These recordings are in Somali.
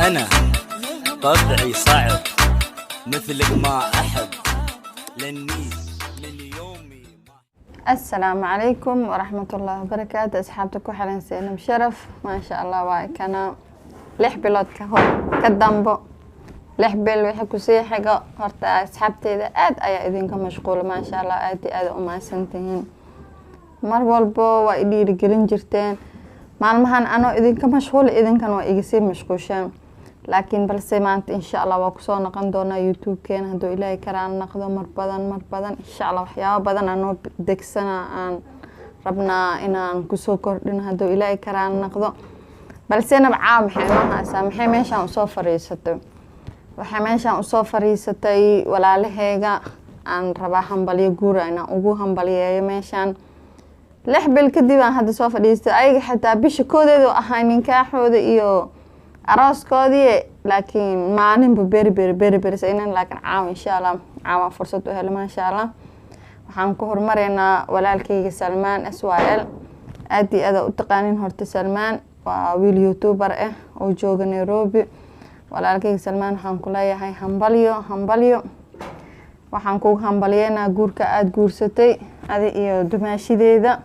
أنا طبعي صعب مثلك ما أحب لأني من يومي Asalaamu calaykum waraxmatullaahi wabarakaatu. Asxaabta ku xiran Seenab Sharaf, maasha Allah, waa kana 6 bilood ka hor ka dambo, 6 bil wixii kusii xigo. Horta asxaabteeda aad ayaa idinka mashquula, maasha Allah, aad iyo aad u mahadsantihiin. Mar walbo waa i dhiirigelin jirteen. Maalmahan anoo idinka mashquula, idinkan waa igasii mashquusheen, laakiin balse maanta insha Allah waa kusoo noqon doonaa YouTube-keena hadduu Ilaahay karaan noqdo. Mar badan, mar badan insha Allah waxyaabo badan anoo degsana aan rabnaa inaan kusoo kordhino hadduu Ilaahay karaan noqdo. Balse nabcaa maxay inoo haysaa? Maxay meeshaan usoo fariisatay? Waxay meeshaan usoo fariisatay walaalaheyga aan rabaa hambalyo guura inaan ugu hambalyeeyo. Meeshaan 6 bil kadib aan hadda soo fadhiistay. Ayaga xitaa bisha koodeedu ahaa ninkaaxooda iyo arooskoodii, laakiin maalinba beri beri beri beri saynan. Laakiin caawa insha Allah caawa fursad u helo, maasha Allah. Waxaan ku horumareynaa walaalkeyga Salmaan SYL. Aad iyo aad u taqaanin horta Salmaan, waa wiil YouTuber ah oo jooga Nairobi. Walaalkeyga Salmaan waxaan ku leeyahay hambalyo, hambalyo. Waxaan kugu hambalyeynaa guurka aada guursatay, adi iyo dumaashideeda.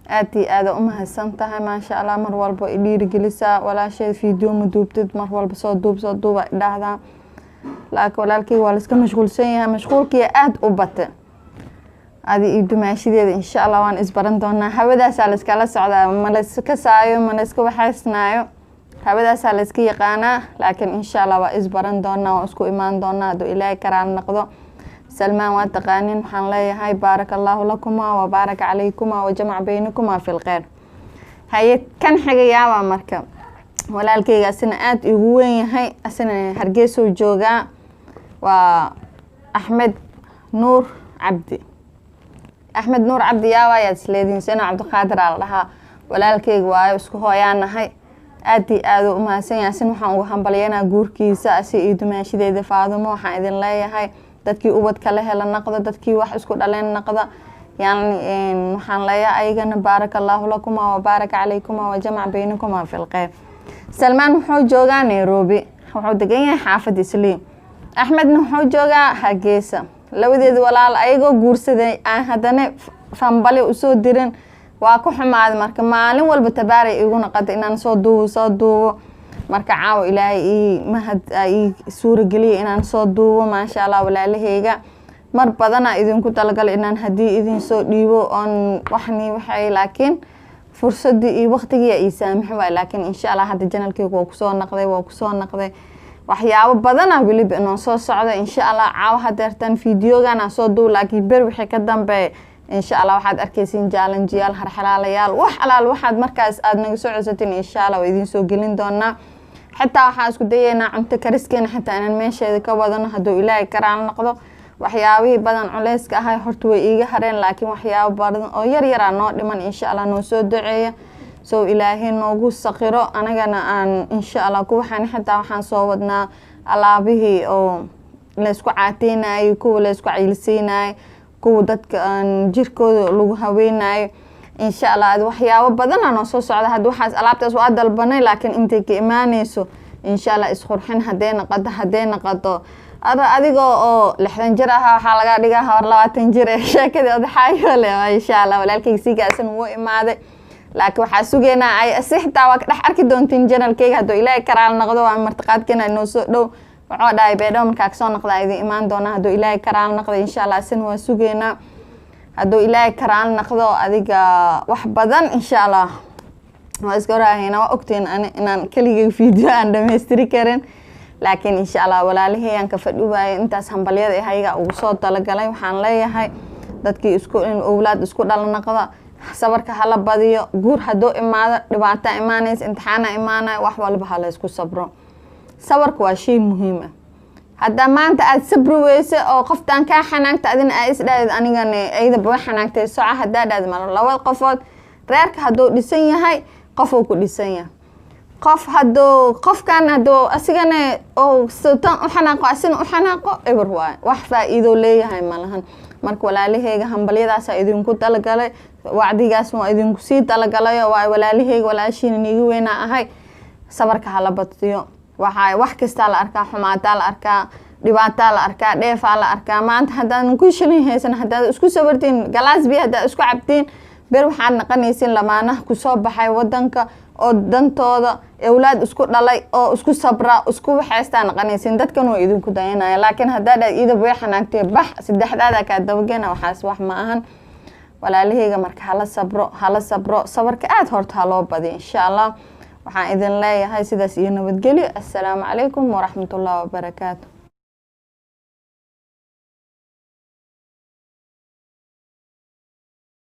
Aad iyo aada u mahadsan tahay, maasha Allah. Mar walba i dhiirigelisaa walaasheed. Video ma duubtid? Mar walba soo duub, soo duuba idhaahdaa, laakiin walaalkeyga waa laiska mashquulsan yahay, mashquulkiya aada u bata. Adi iyo dumaashideeda insha Allah waan isbaran doonaa. Hawadaasaa layskala socdaa, ma layska saayo, ma layska waxaysnaayo, hawadaasaa layska yaqaanaa, laakiin insha Allah waa isbaran doonaa, waan isku imaan doonaa hadduu Ilaahay karaan noqdo. Salmaan waa taqaanin. Waxaan leeyahay baaraka Allahu lakuma wa baaraka calaykuma wa jamac baynakuma fi lkheyr. Haye, kan xigayaabaa marka walaalkeyga asina aada igu weyn yahay, asina Hargeysuu joogaa, waa Axmed Nuur Cabdi. Axmed Nuur Cabdi yaaba ayaad isleedihiin? Sino Cabdiqaadir aa la dhahaa. Walaalkeyga waayo, isku hooyaan nahay. Aad iyo aad u umahadsan yahay. Asin waxaan uga hambalyeynaa guurkiisa, asi iyo dumaashadeeda Faadumo. Waxaan idin leeyahay dadkii ubadka la hela naqda, dadkii wax isku dhaleen naqda. Yani waxaan leeyahay ayagana baaraka Allahu lakuma wa baaraka calaykuma wa jamac baynakuma fi lkheyr. Salmaan wuxuu joogaa Nairobi, wuxuu degan yahay xaafad Islii. Axmedna wuxuu joogaa Hargeysa. Labadeeda walaal ayagoo guursaday aan haddana fambali usoo dirin, waa ku xumaaday. Marka maalin walba tabaaray igu noqotay inaan soo duubo, soo duubo. Marka caawa Ilaahay ii mahad ii suurageliya inaan soo duubo, maasha Allah. Walaalaheyga, mar badanaa idinku talagalay inaan haddii idin soo dhiibo oon waxni waxay, laakiin fursadii iyo waqtigii ii saamixi waay. Laakiin insha Allah hadda channelkeyga waa kusoo naqday, waa kusoo naqday. Waxyaabo badana weliba inoo soo socda insha Allah. Caawa hadeertan videogan aan soo duub, laakiin ber wixii ka dambeeya insha Allah waxaad arkeysiin challengeyaal, harxalaalayaal, wax alaal waxaad markaas aada naga soo codsatiin insha Allah waa idiin soo gelin doonaa. Xitaa waxaan isku dayeynaa cunto kariskeena xitaa inaan meesheeda ka wadano hadduu Ilaahay karaan noqdo. Waxyaabihii badan culeyska ahay horta way iiga hareen, laakiin waxyaabo badan oo yar yaraa noo dhiman. Insha Allah noo soo duceeya sow Ilaahay noogu saqiro anagana aan insha Allah ku waxaan. Xitaa waxaan soo wadnaa alaabihii oo laysku caateynayay, kuwa laysku cayilsiinayo, kuwa dadka aan jirkooda lagu haweynayo. Insha Allah waxyaabo badanaa noo soo socda. Hadda waxaas alaabtaas waa dalbanay, laakiin intay ka imaaneyso insha Allah. Isqurxin hadday noqoto, hadday noqoto adigoo oo 60 jir ah waxaa laga dhigaa hor 20 jir ee sheekadii odaxaayo le. Insha Allah walaalkeyga siigaasan wuu imaaday, laakiin waxaa sugeynaa ay si xitaa waa ka dhex arki doontiin channelkeyga hadduu Ilaahay karaal noqdo. Waa martiqaadkeena inoo soo dhow. Wuxuu dhahay Beedhow markaa kasoo noqda idin imaan doona hadduu Ilaahay karaal noqdo. Insha Allah isina waa sugeynaa hadduu Ilaahay karaal noqdo. Adiga wax badan insha Allah waa iska waraahaynaa. Waa ogtiin ani inaan keligay video aan dhamaystiri karin, laakiin insha Allah walaalaheyaan ka fadhi waayay intaas hambalyada eh ayaga ugu soo talagalay. Waxaan leeyahay dadkii isku in owlaad isku dhala noqda, sabarka hala badiyo. Guur hadduu imaado, dhibaato imaanaysa, imtixaana imaanaya, wax walba hala isku sabro. Sabarka waa shay muhiim ah. Haddaa maanta aada sabri weyse oo qoftaan kaa xanaagta, adina aa isdhahdid anigana ayadaba way xanaagtay, soca haddaa dhahdi malo. Labada qofood reerka hadduu dhisan yahay, qofuu ku dhisan yahay. Qof hadduu qofkan hadduu asigana oo sitan u xanaaqo, asina u xanaaqo, eber waayo, wax faa-iido leeyahay malahan. Marka walaalaheyga hambalyadaasaa idinku talagalay, wacdigaas waa idinku sii talagalayo. Waayo walaalaheyga, walaashiina niiga weynaa ahay. Sabarka hala badiyo. Waxaa wax kastaa la arkaa, xumaataa la arkaa, dhibaataa la arkaa, dheefaa la arkaa. Maanta haddaadan ku shilin haysan, haddaad isku sabartiin, galaas biyo haddaad isku cabtiin, ber waxaad naqanaysiin lamaanaha kusoo baxay wadanka oo dantooda awlaad isku dhalay oo isku sabra, isku waxaystaa naqanaysiin. Dadkan waa idinku dayanaya. Laakiin haddaa dhaad iidab way xanaagtee, bax, saddexdaada kaa dabagena, waxaas wax ma ahan, walaalaheyga. Marka hala sabro, hala sabro, sabarka aada horta haloo badiyo, insha Allah. Waxaan idin leeyahay sidaas iyo nabadgelyo. Assalaamu calaykum waraxmatullahi wabarakaatu.